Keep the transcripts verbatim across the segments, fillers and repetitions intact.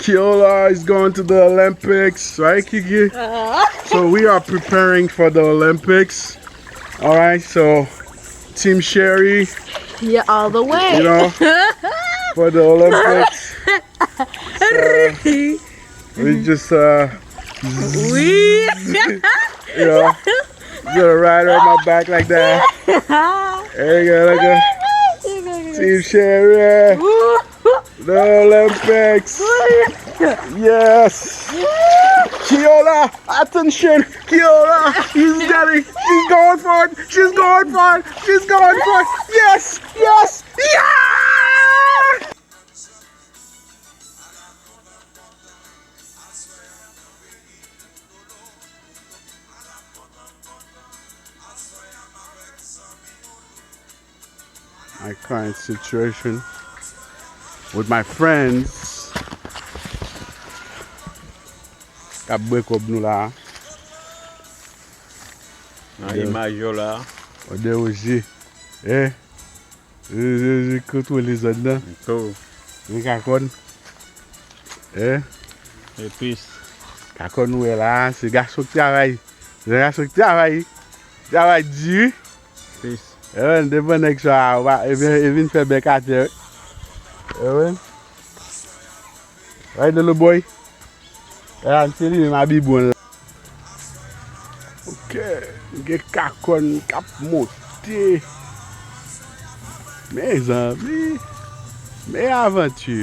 Kiola is going to the Olympics, right, Kiki? So we are preparing for the Olympics. All right, so Team Sherry, Yeah, all the way. you know, for the Olympics. So we just uh, We. you know, gonna ride on my back like that. There you go, look at Team Sherry. The Olympics. Yes. Kiola, attention. Kiola, she's getting, she's going for it. She's going for it. She's going for it. Yes. Yes. Yeah. My current situation with my friends. K ap bwè kòb nou la. Nan imaj yo la. Ode oji. Eh. Oji kontwole zòn nan. Tou. Men kakòn. Eh. Epis. Kakòn ou wè la, se gason k travay. Se gason k travay. Travay di wi. Epis. Ewen, devan nèg sa a, e vin fè bèk atè. Ewen. Right, little boy? Ewen, se li menm a bibwon la. Ok, gen kakòn k ap monte. Mezanmi, men avanti.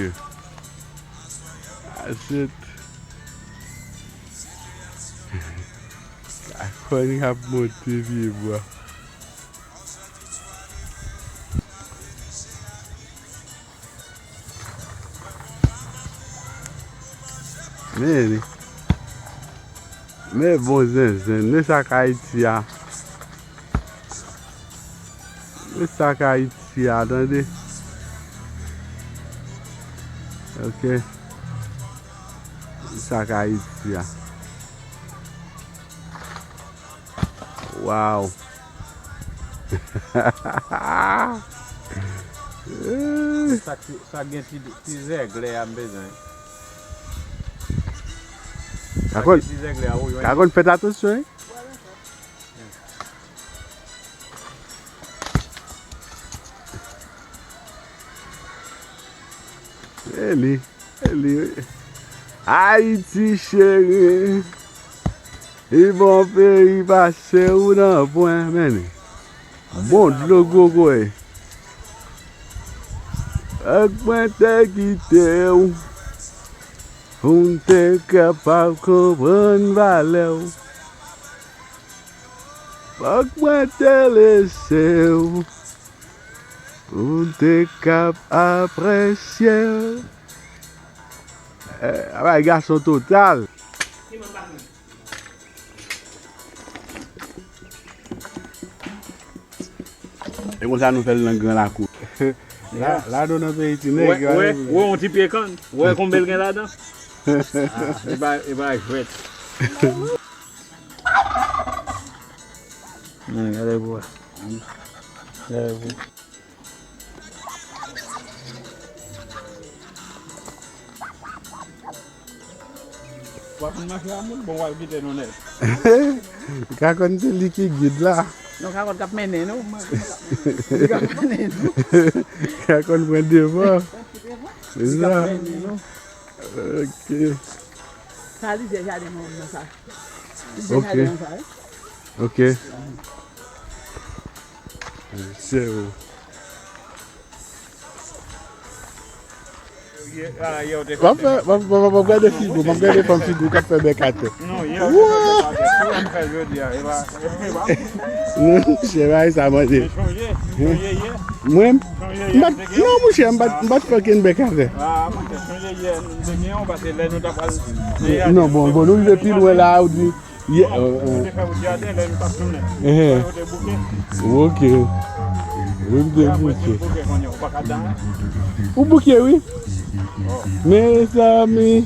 That's it. Kakòn k ap monte pye bwa. Men li. Men bon zenzen, men sa k Ayiti a. Men sa k Ayiti a, tande. Ok. Men sa k Ayiti a. Wow. Sa ki- sa gen ti, ti zèglè a m bezwen. Kakòn, ti zèglè a ou jwenn. Kakòn fèt atansyon wi. E li, e li. Ayiti cheri. Li bon peyi pase ou nan pwen, men li. Bon dlo gwo gwe. Ak mwen te kite w pou m te kapab konprann valè w. Fòk mwen te lese w pou m te kab apresye w. Eh, a bay gason total. E konsa nou fè l nan gran lakou. La, la nou nan peyi ti nèg. Wè, wè, wè yon ti pye kann. Wè konbyen l gen ladan. Ah, e pa, e pa jwèt. Gade pou wè. Gade pou. W ap vin mache a moun, bon, w al kite nou nèt. Kakòn se li ki gid la. Non, Kakòn k ap mennen nou. Li k ap mennen nou. Kakòn pran devan. Se sa. Ok. Sa li se jaden mwen nan sa. Li se jaden nan sa, wi. Ok. Se ou. M ap fè, m ap, m ap, m ap gade figi w, m ap gade fòm figi w k ap fè bèk atè. Non, monchè, bagay sa mande. Mwen, m pa t, non, monchè, m pa t, m pa t fè okenn bèk atè. Non, bon, bon, nou rive pi lwen la, ou di, Yeah, euh, euh. Ou te fè wout jaden lè nou t ap tounen. Ehe. Ou te bouke. Ok. Wi, m te bouke. Ou bouke, wi. Mezanmi.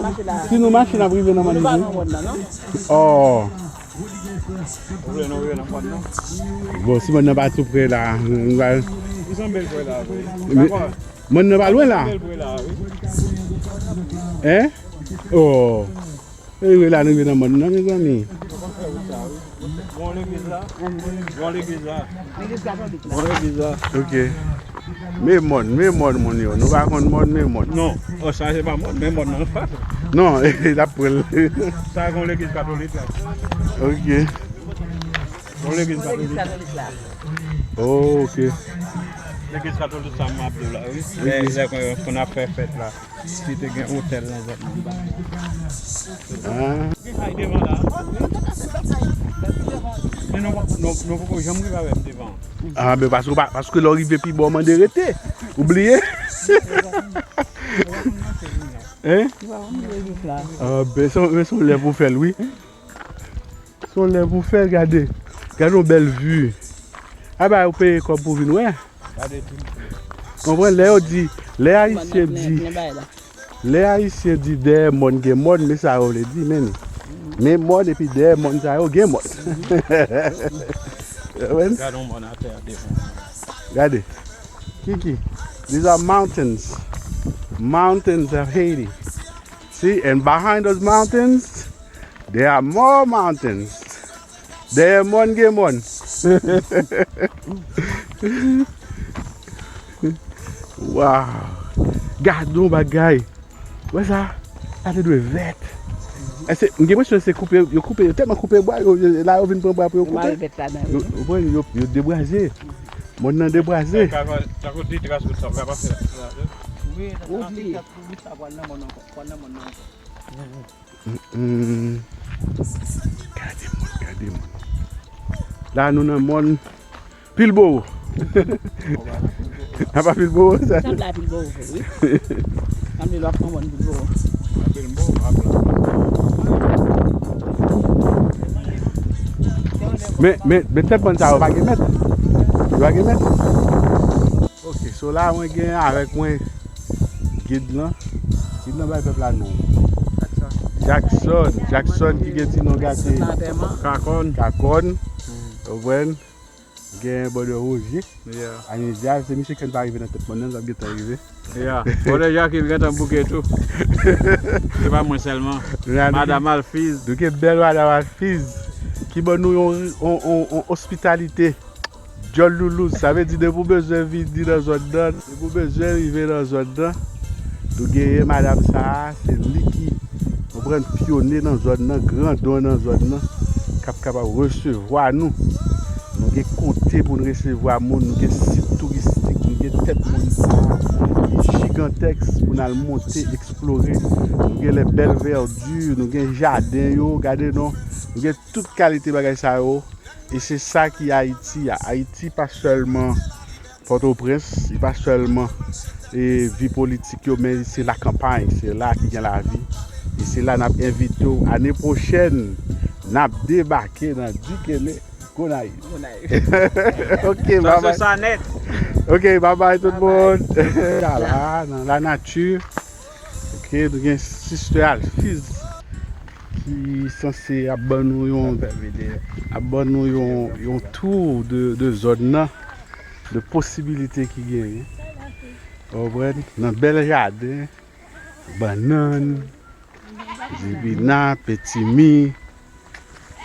nou, si nou mache, n ap rive nan mòn nan. Oh. Bon, si mòn nan pa tou pre la, nou va. Mòn nan pa lwen la. Hein? Oh. E wi, la nou vin nan mòn nan, mezanmi. Bon legliz la. Bon legliz la. Legliz katolik la. Bon legliz la. Ok. Men mòn, men mòn moun yo. Nou pa konn mòn, men mòn. Non. Oh, sa se pa mòn, men mòn nan. Non, l ap pran l. Sa se yon legliz katolik la. Ok. Yon legliz katolik. Legliz katolik la. Oh, ok. Legliz katolik sa m ap di w la, wi. Lè, lè kon, kon ap fè fèt la. Si te gen otèl nan zòn nan. Ah. Gen kay devan la. Men nou, nou, nou poko janm rive avè m devan. Ah, ben, paske, paske lè w rive pi bò, w mande rete. Ou bliye? Hein? Ah, ben, se, men se yon lè pou fè l, wi. Se yon lè pou fè, gade. Gade yon bèl vi. Aba, ou peye kòb pou vin wè. Gade tou. Konprann, lè yo di, lè ayisyen di, lè ayisyen di dèyè mòn gen mòn, men sa yo vle di, men. Men mòn epi dèyè mòn sa yo gen mòn. Konprann? Gade yon mòn atè a devan. Gade. Kiki. These are mountains. Mountains of Haiti. See, and behind those mountains, there are more mountains. Dèyè mòn gen mòn. Wow. Gade yon bagay. Wè sa? Sa te dwe vèt. Èske, m gen enpresyon se koupe, yo koupe, yo tèlman koupe bwa, yo, yo, la yo vin pran bwa pou yo koupe. Yo, yo, yo, yo debraze. Mòn nan debraze. Tankou ti tras wout sa, pa pase la. Wi, tankou ti tras wout sa, pral nan mòn nan ankò, pral nan mòn nan ankò. Mm, mm. Gade moun, gade moun. La nou nan mòn Pilbowo. Apa Pilbowo sa? Sanble a Pilbowo vre, wi. Sanble lwa pran mòn Pilbowo. Men, men, men tèt mòn sa yo pa gen mèt. Yo pa gen mèt. Ok, so la mwen gen avèk mwen gid lan. Gid lan bay pèp la non. Jackson. Jackson, Jackson ki gen ti non gate. Kakòn. Kakòn. Ou konprann? Gen Brother Roger. Yeah. Anizyal, se misye k pa rive nan tèt mòn nan, l ap gentan rive. Yeah. Brother Jacques gentan bouke tou. Se pa mwen sèlman. Madam Alfiz. Nou gen bèl Madam Alfiz ki ban nou yon, yon, yon, yon ospitalite. Djòl loulouz, sa vle di depi w bezwen vini nan zòn nan, depi w bezwen rive nan zòn nan, nou genyen madanm sa a, se li ki, konprann, pyone nan zòn nan, grandon nan zòn nan, k ap kapab resevwa nou. Nou gen kote pou n resevwa moun, nou gen sit touristik, nou gen tèt mòn sa a, ki jigantèks pou n al monte, eksplore. Nou gen lè bèl vèdi, nou gen jaden yo, gade non, nou gen tout kalite bagay sa yo. E se sa ki Ayiti a. Ayiti pa sèlman Pòtoprens, li pa sèlman, e, vi politik yo, men se lakanpay, se la ki gen lavi. E se la n ap envite w ane pwochèn, n ap debake nan Duquesne, Gonayiv. Gonayiv. Ok, sa se babay. Sa nèt. Ok, babay tout moun. Babay. La, la, nan lanati. Ok, nou gen Sister Alfiz ki sanse ap ban nou yon, ap ban nou yon, yon tou de, de zòn nan, de posibilite ki genyen. Ou konprann? Nan bèl jaden, bannann, zibina, petimi,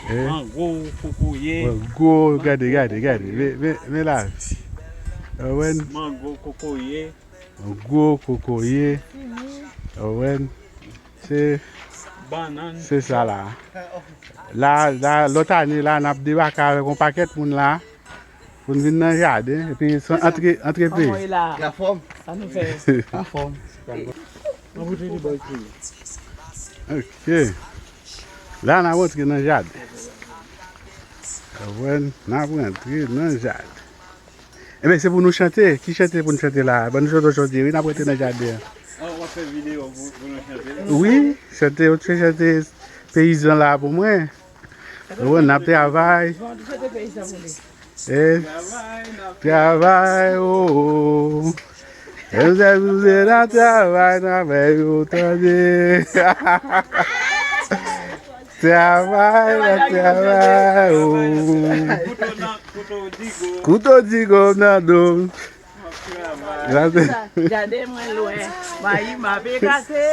eh, mango, kokoye. Mango, gade, gade, gade. Men, men, men lavi. Ou konprann? Mango, kokoye. Mango, kokoye. Ou konprann? Se, bannann. Se sa la. La, la, lòt ane la, n ap debake avèk yon pakèt moun la. Pou n vin nan jaden, epi se antre, antre peyi. Kòman w ye la? Anfòm. Sa nou fè? Anfòm. Ok. La, n ap antre nan jaden. Wè, n ap antre nan jaden. Ebyen, se pou nou chante. Ki chante pou n chante la? Ban nou chante, chante, wi, n ap antre nan jaden an. Ah, w ap fè videyo pou, pou nou chante? Wi, chante, yon ti chante peyizan la pou mwen. Ou konprann, n ap travay. E, travay, oh, oh. E nou se, nou se nan travay, travay, ou tande. Travay, nan travay, oh. Kouto digo nan do m. Jaden mwen lwen, mayi m ape kase.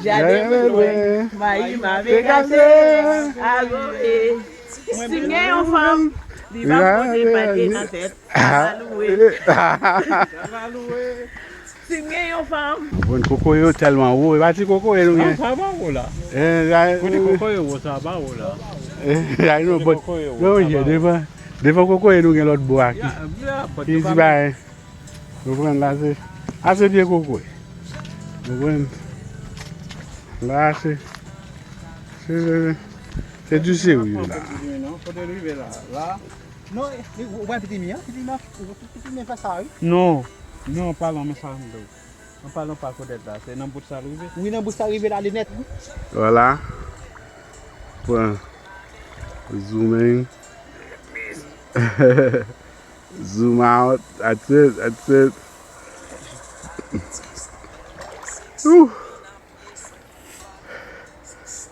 Jaden mwen lwen, mayi m ape kase. Agoe. Si m gen yon fanm, li p ap pote pay nan tèt. Alouwe. Si m gen yon fanm. Bon, kokoye yo tèlman wo, e pa ti kokoye nou gen. Non, sa pa wo la. Eh, la, kote kokoye wo, sa pa wo la. Eh, la, nou, kote bon, kokoye wo, non, sa pa wo. Devan, devan kokoye nou gen lòt bò a ki, ya, ya, ki ti bagay. Ou konprann la, se, a se pye kokoye. Ou konprann? La, se, se, se, se di serye la. Non, kote l rive la, la. Non, e, e, ou wè pitimi an? Pitimi an, pitimi an fè sa, wi. Non, non, pa lan, men sa m do. An palan pa koudèt la, se nan bout sa l rive? Wi, nan bout sa l rive la, li nèt, wi. Vwala. Pran. Zoom in. Zoom out. That's it, that's it. Ooh.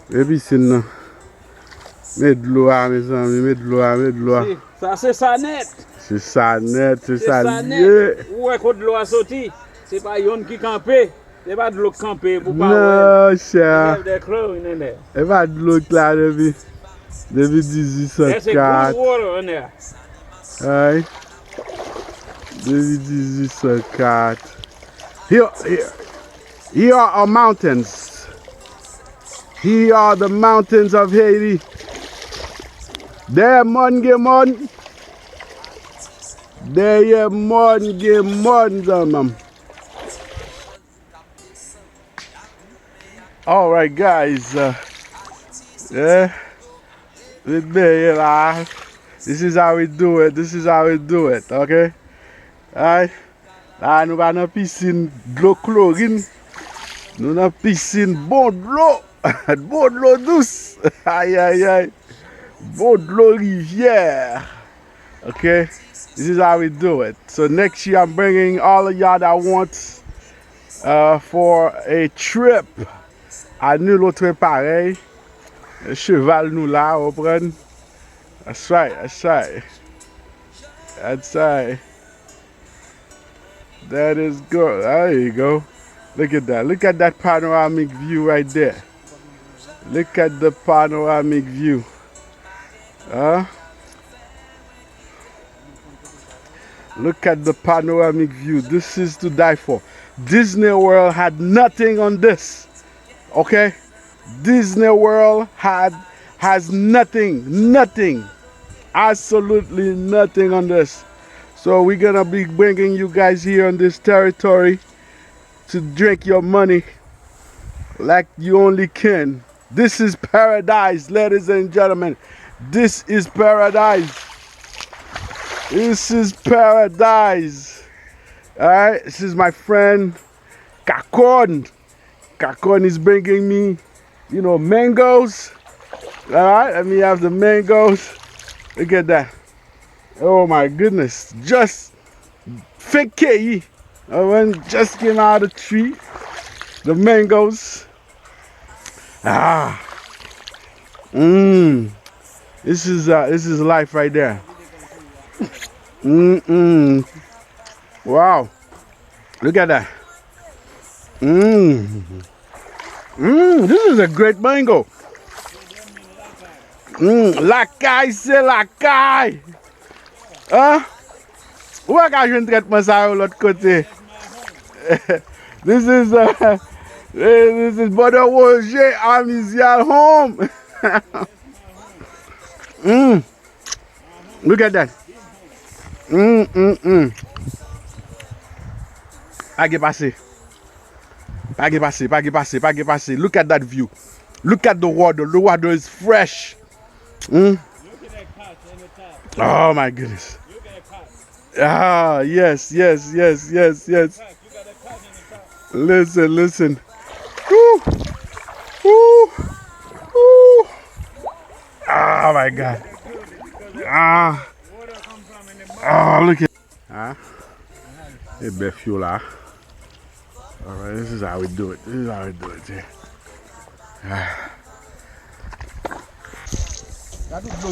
E pisin nan. Met dlo a, mezanmi, met dlo a, met dlo a. Se, sa se sa nèt. Se sa nèt, se sa l ye. Ou wè kot dlo a soti? Se pa yonn ki kanpe. Se pa dlo k kanpe pou pa wè l. Non, chè. E pa dlo k la depi, depi dizuit san kat. Ay. Depi dizuit san kat. Here, here, here are mountains. Here are the mountains of Haiti. Dèyè mòn gen mòn. Dèyè mòn gen mòn, zanmi m. All right, guys. Uh, yeah. Vin dèyè la. This is how we do it. This is how we do it, okay? Alright. La, nou pa nan pisin dlo klorin. Nou nan pisin bon dlo. Bon dlo dous. Ay, ay, ay. Bon dlo rivyè. Okay? This is how we do it. So next year, I'm bringing all of y'all that want, uh, for a trip. A nul autre pareil. Cheval nou la, ou konprann? That's right, that's right. That's right. That is good. There you go. Look at that. Look at that panoramic view right there. Look at the panoramic view. Huh? Look at the panoramic view. This is to die for. Disney World had nothing on this. Okay? Disney World had, has nothing, nothing, absolutely nothing on this. So we're gonna be bringing you guys here on this territory to drink your money like you only can. This is paradise, ladies and gentlemen. This is paradise. This is paradise. All right, this is my friend Kakon. Kakon is bringing me, you know, mangoes. All right, let me have the mangoes. Look at that. Oh my goodness. Just fenk keyi. That one just came out of the tree. The mangoes. Ah. Mmm. This is, uh, this is life right there. Mm-mm. Wow. Look at that. Mmm. Mmm, this is a great mango. Mm, lakay se lakay. Hein? Ou pa ka jwenn trètman sa yo lòt kote. This is, uh, this is Brother Roger Armisial home. Mm. Look at that. Mm, mm, mm. Pa gen pase. Pa gen pase, pa gen pase, pa gen pase. Look at that view. Look at the water. The water is fresh. Mm. Oh my goodness. Ah, yes, yes, yes, yes, yes. Listen, listen. Woo! Woo! Woo! Oh my God. Ah. Ah, look at. Ah. E bèf yo la. Alright, this is how we do it. This is how we do it, yeah. Ah. Gade dlo.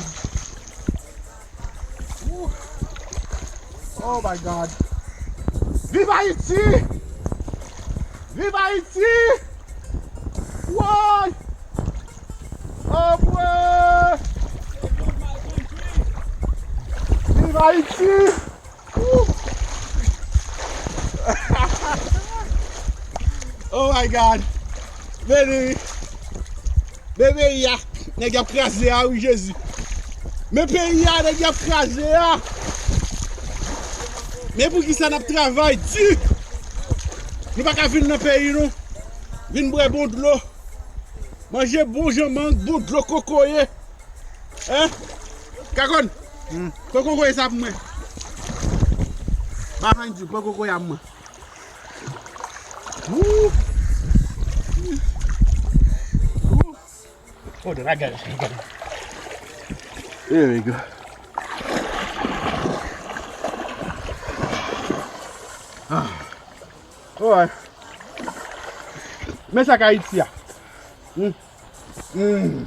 Ooh. Oh my God. Viv Ayiti! Viv Ayiti! Woy! Oh boy! Viv Ayiti! Ooh. Oh my God. Beni. Men peyi a, nèg y ap kraze a, wi, Jezi. Men peyi a, nèg y ap kraze a. Men poukisa n ap travay di? Nou pa ka vin nan peyi nou. Vin bwè bon dlo. Manje bon jan mang, bon dlo kokoye. Hein? Kakòn? Hmm. Pran kokoye sa pou mwen. Ba mwen di, pran kokoye a pou mwen. Ooh. Ooh. Oh, the right guy. There we go. Ah. Alright. Men sa k Ayiti a. Hmm. Hmm.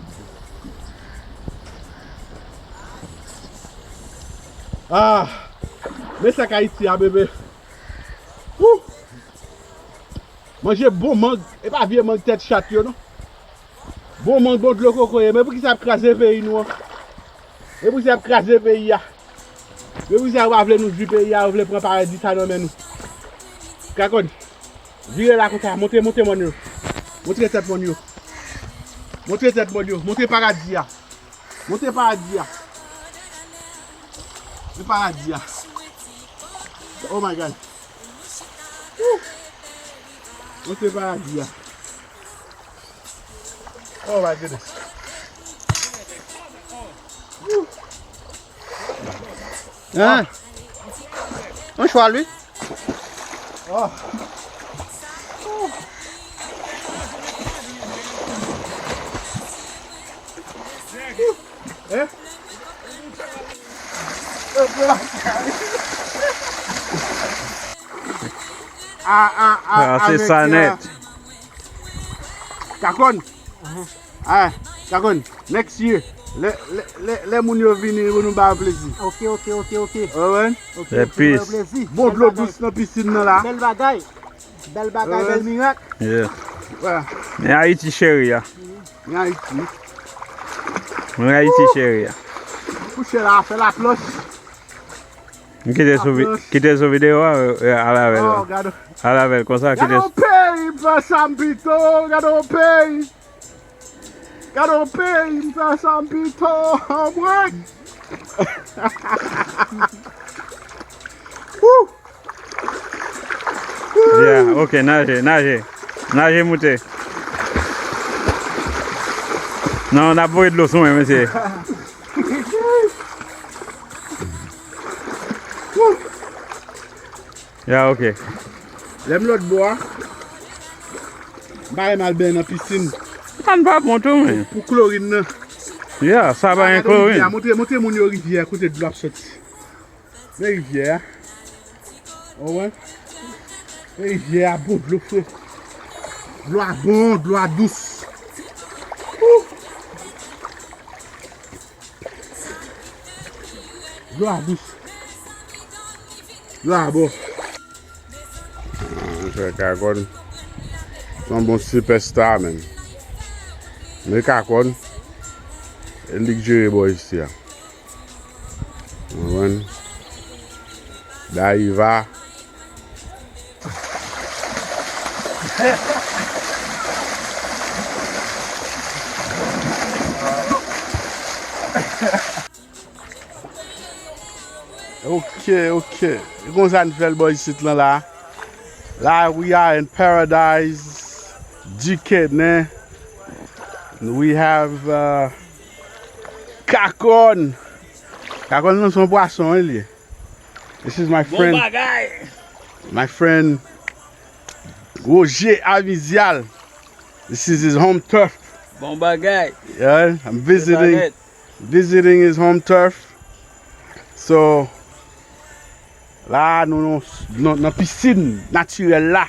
Ah. Men sa k Ayiti a, bebe. Woo. Manje bon mang, e pa vye mang tèt chat yo, non. Bon mang, bon dlo kokoye, men poukisa y ap kraze peyi nou an? Men poukisa y ap kraze peyi a? Men poukisa yo pa vle nou di peyi a, yo vle pran paradi sa nan men nou? Kakòn, vire la konsa, monte, monte mòn yo. Montre tèt mòn yo. Montre tèt mòn yo. Montre paradi a. Montre paradi a. Montre paradi a. Oh my God. Woo. Montre paradi a. Oh my goodness. Hein? Yon chwal, wi. Oh. Hein? Ah, ah, ah, ah, se sa nèt. Kakòn. Ah, Kakòn, next year, lè, lè, lè, lè moun yo vini pou nou ba yo plezi. Ok, ok, ok, ok. Alright? Ok, ok, ba yo plezi. Bon dlo dous nan pisin nan la. Bèl bagay. Bèl bagay, bèl mirak. Yeah. Men Ayiti cheri a. Men Ayiti. Men Ayiti cheri a. Kouche la, fè laplanch. Kite sou vi-, kite sou videyo a, al avè l. Oh, gade. Al avè l konsa, kite. Gade yon peyi, m fè sa m pito, gade yon peyi. Gade yon peyi, m fè sa m pito, mwen. Woo! Yeah, ok, naje, naje. Naje moute. Non, n ap voye dlo sou mwen, mesye. Ya, ok. Lè m lòt bò a, m pa renmen al benyen nan pisin. Sa m pa bon tou, men. Pou klorin nan. Ya, sa pa gen klorin. Montre, montre moun yo rivyè a, kote dlo ap soti. Men rivyè a. Ou wè? Men rivyè a bon, dlo fre. Dlo a bon, dlo a dous. Dlo a dous. Dlo a bon. Ah, frè Kakòn. Se yon bon sipèsta, menm. Men Kakòn. Li k jere bò isi a. Ou konprann? Dayiva. Ok, ok. E konsa n fè l bò isit lan la. La, we are in paradise. Duquesne. We have uh, Kakòn. Kakòn nan se yon pwason, wi, li ye. This is my friend. Bon bagay. My friend Roger Armizial. This is his home turf. Bon bagay. Yeah, I'm visiting, visiting his home turf. So, la, nou, nou, nou nan pisin natirèl la.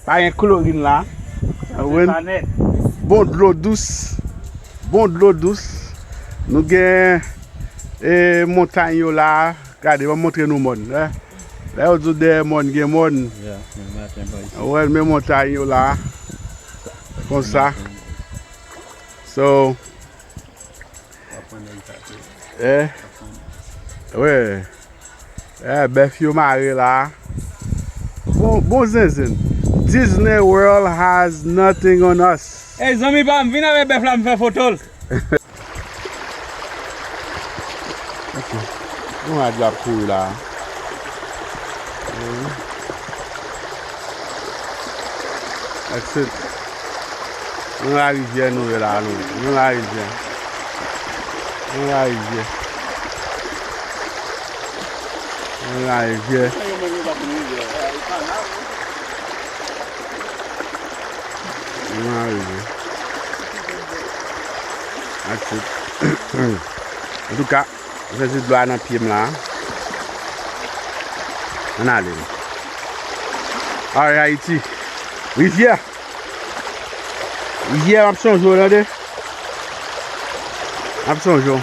Pa gen klorin la. Bon dlo dous. Bon dlo dous. Nou gen e, montany yo la. Gade, ban m montre nou mòn. Eh. Lè yo di w dèyè mòn, gen mòn. Ou wè, men montany yo la. Konsa. So, eh, wi. Eh, bèf yo mare la. Bon, bon zenzen. Disney World has nothing on us. Ey, zanmi pa m, vin avè bèf la, m fè foto l. Ok. Yon rad la ap kouri la. That's it. Nan larivyè nou ye la, nou. Nan larivyè. Nan larivyè. Nan larivyè. Nan larivyè. That's it. Antouka, mwen santi dlo a nan pye m la. Ann ale. Alright, Ayiti. Rivyè. Yè, m ap sonje w, tande. M ap sonje w.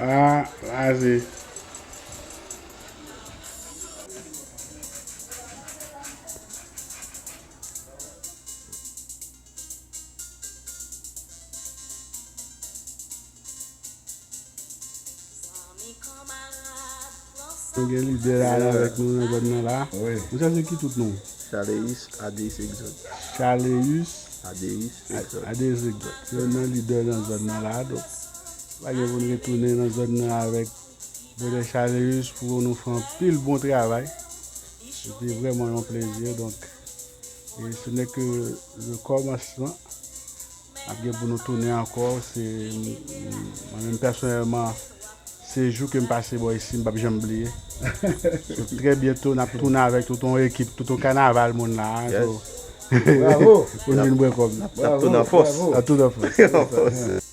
Ah, vas-y. Nou gen lidè la avèk nou nan zòn nan la. Wi. Nou chèche ki tout non? Chaleus Adeus Exode. Chaleus Adeus Exode. Adeus Exode. Se youn nan lidè nan zòn nan la. Donk, pa gen pou n retounen nan zòn nan avèk Brother Chaleus pou nou fè anpil bon travay. Se te vrèman yon plezi. Donk, e ce n'est que le commencement. N ap gen pou nou tounen ankò. Se, mwen menm pèsonèlman, se jou ke m pase bò isi, m p ap janm bliye. So, trè byento, n ap tounen avèk tout yon ekip, tout yon kanaval moun la. So, bravo! Pou n vin bwè kòb. N ap tounen an fòs. N ap tounen an fòs. An fòs.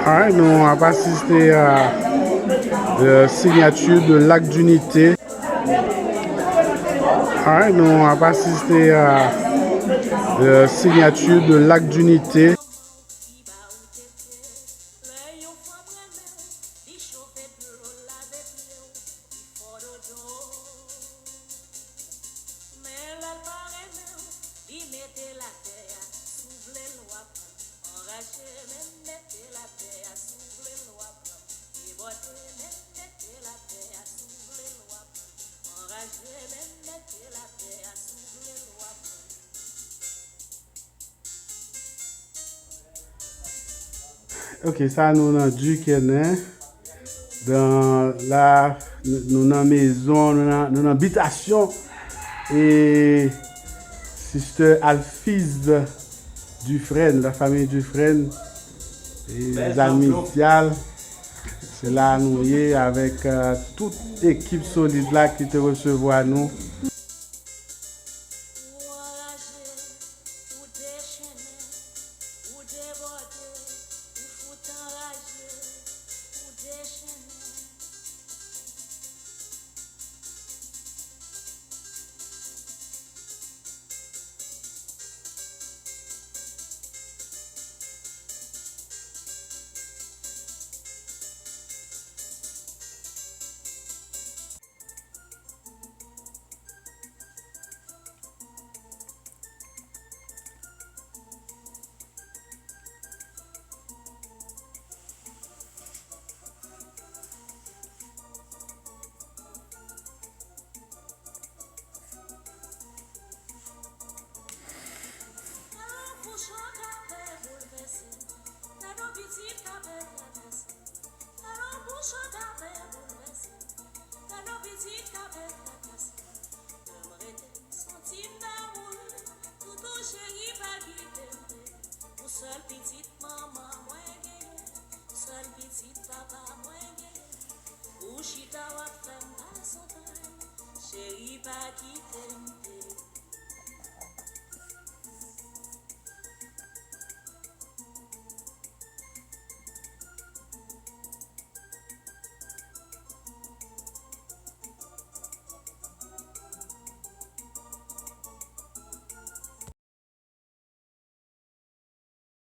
Alright, nou ap asiste a euh, signature de l'acte d'unité. Alright, nou ap asiste a euh, signature de l'acte d'unité. Li chove dlo, lave pye w, li fò dodo. Men lè l pa renmen w, li mete l atè a, si w vle l w a pran. Anraje, men mete l atè a, si w vle l w a pran. Debòde, men mete l atè a, si w vle l w a pran. Anraje, men mete l atè a, si w vle l w a pran. Ok, sa nou nan Duquesne. Dan la, nou nan mezon, nou nan, nou nan bitasyon. E Sister Alphise Dufresne, la famille Dufresne, e zanmi Dial. Se la nou ye avèk euh, tout ekip solid la ki te resevwa nou. Ou anraje, ou dechennen, ou debòde, ou fout anraje. dechennen. Alò bouch an ka fè boulvèse, tèt yon pitit ka fè travèse. Alò bouch an ka fè boulvèse, tèt yon pitit ka fè travèse. Lè m rete, santi m damou, toutou cheri pa kite m. Ou sèl pitit manman mwen genyen, ou sèl pitit papa mwen genyen. Ou chita w ap fè m pa sonprann, cheri pa kite m.